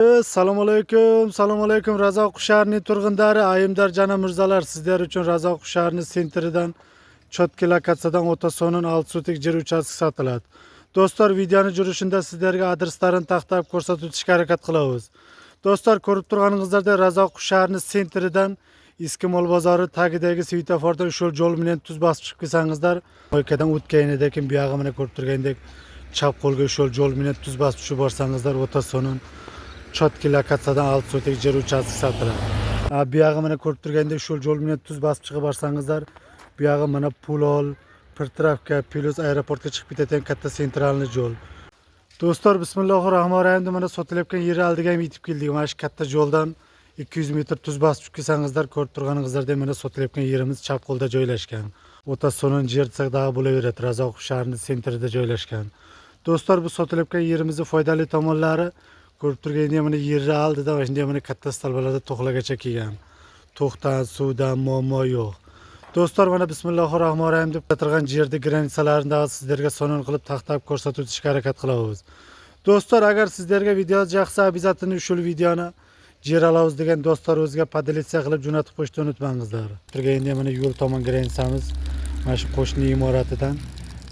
Assalomu alaykum, assalomu alaykum, Razzoqov shahrining turg'undari, ayimlar jana mirzalar, sizlar uchun Razzoqov shahrining sentridan чёткий lokatsiyadan o'ta so'nin 6 sotik yer uchastkasi sotiladi. Do'stlar, videoni yurishida sizlarga adreslarini taxtab ko'rsatib o'tishga harakat qilamiz. Do'stlar, ko'rib turganingizdek, Razzoqov shahrining sentridan eski mol bozori tagidagi svetofordan shu yo'l bilan tuz bosib chiqib kelsangizlar, moykadan o'tganidan keyin buyog'i mana ko'rib turgandek chap qo'lga shu yo'l bilan tuz bosib tushib borsangizlar, o'ta so'nin чёткий lokatsiyadan 6 sotik yer uchastkasi sotiladi. Buyog'i mana ko'rib turgandek shu yo'l bilan tuz bosib chiqib borsangizlar, buyog'i mana Pulol, Pirtravka, плюс aeroportga chiqib ketadigan katta центральный yo'l. Do'stlar, bismillahir rohmanir rohim, mana sotilayotgan yer oldiga ham yetib keldik. Mana shu katta yo'ldan 200 metr tuz bosib tushib kelsangizlar, ko'rib turganingizdek mana sotilayotgan yerimiz chap qo'lda joylashgan. O'ta so'nin yer desak dag'i bo'laveradi. Razzoqov shahrining sentrida joylashgan. Do'stlar, bu sotilayotgan yerimizning foydali tomonlari ko'rib turgandek mana yerni oldida mana shunday mana katta stolbalarda to'qlagacha kelgan. To'qdan, suvdan muammo yo'q. Do'stlar, mana bismillahir rohmanir rohim deb turgan yerni граница larini dag'i sizlarga so'nin qilib taxtab ko'rsatib o'tishga harakat qilamiz. Do'stlar, agar sizlarga video yoqsa, обязательно shu videoni yer olamiz degan do'stlaringizga поделиться qilib jo'natib qo'yishni unutmangizlar. Turganda mana yo'l tomon граница miz mana shu qo'shni imoratidan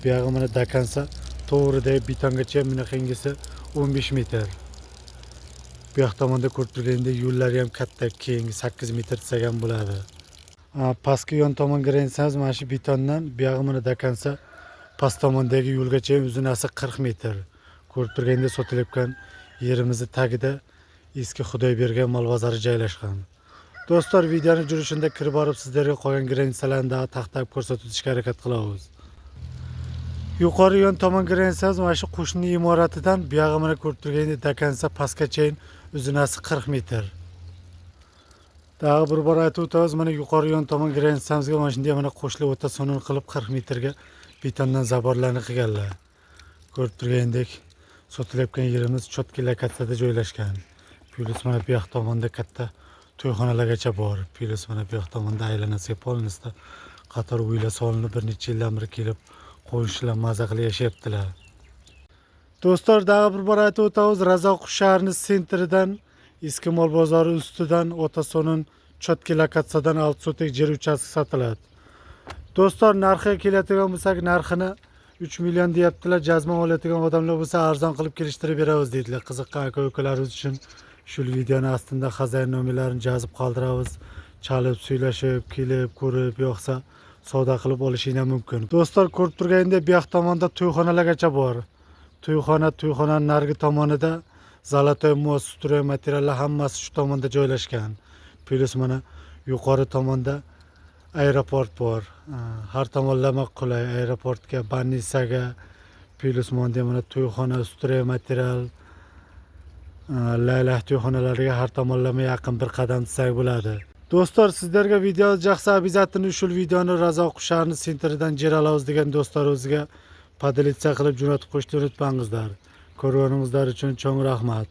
buyog'i mana до конца to'g'rida betongacha bunaqangisi 15 metr. Bu yoq tomonda ko'rib turgandek yo'llari ham katta, keng, 8 metr desak ham bo'ladi. Pastki yon tomon граница miz mana shu betondan buyog'i mana до конца past tomondagi yo'lgacha uzunasi 40 metr. Ko'rib turgandek sotilayotgan yerimizni tagida eski Xudoybergan mol bozori joylashgan. Do'stlar, videoni yurishida kirib borib sizlarga qolgan граница larni dag'i taxtab ko'rsatib o'tishga harakat qilamiz. Yuqori yon tomon граница miz mana shu qo'shni imoratidan buyog'i mana ko'rib turgandek до конца pastgacha uzunasi 40 metr. Dag'i bir bor aytib o'tamiz, mana yuqori yon tomon граница mizga mana shunday mana qo'shilib o'ta so'nin qilib 40 metrga betondan забор larni qilganlar. Ko'rib turgandek sotilayotgan yerimiz чёткий lokatsiyada joylashgan. Плюс mana bu yoq tomonda katta to'yxonalargacha bor. Плюс mana bu yoq tomonda aylanasiga полностью qator uylar solinib, bir necha yildan beri kelib qo'shnilar maza qilib yashayaptilar. Do'stlar, dag'i bir bor aytib o'tamiz, Razzoqov shahrining sentridan eski mol bozori ustidan o'ta so'nin чёткий lokatsiyadan 6 sotik yer uchastkasi sotiladi. Do'stlar, narxiga keladigan bo'lsak, narxini 3 million deyaptilar. Jazma oladigan odamlar bo'lsa, arzon qilib kelishtirib beramiz deydilar. Qiziqqan aka ukalarimiz uchun shu videoni ostida хозяин nomerlarini yozib qoldiramiz. Chalib, so'ylashib, kelib, ko'rib, yo'qsa savdo qilib olishinglar mumkin. Do'stlar, ko'rib turgandek bu yoq tomonda to'yxonalargacha bor. To'yxona, to'yxonaning narigi tomonida Золотой мост, стройматериал lar hammasi shu tomonda joylashgan. Плюс mana yuqori tomonda aeroport bor. Har tomonlama qulay aeroportga, больница ga, плюс mana to'yxona, стройматериал, laylak to'yxonalariga har tomonlama yaqin, bir qadam desak bo'ladi. Do'stlar, sizlarga video yoqsa, обязательно shu videoni Razzoqov shahrining sentridan yer olamiz degan do'stlaringizga поделиться qilib jo'natib qo'yishni unutmangizlar. Ko'rganingizlar uchun cho'ng rahmat.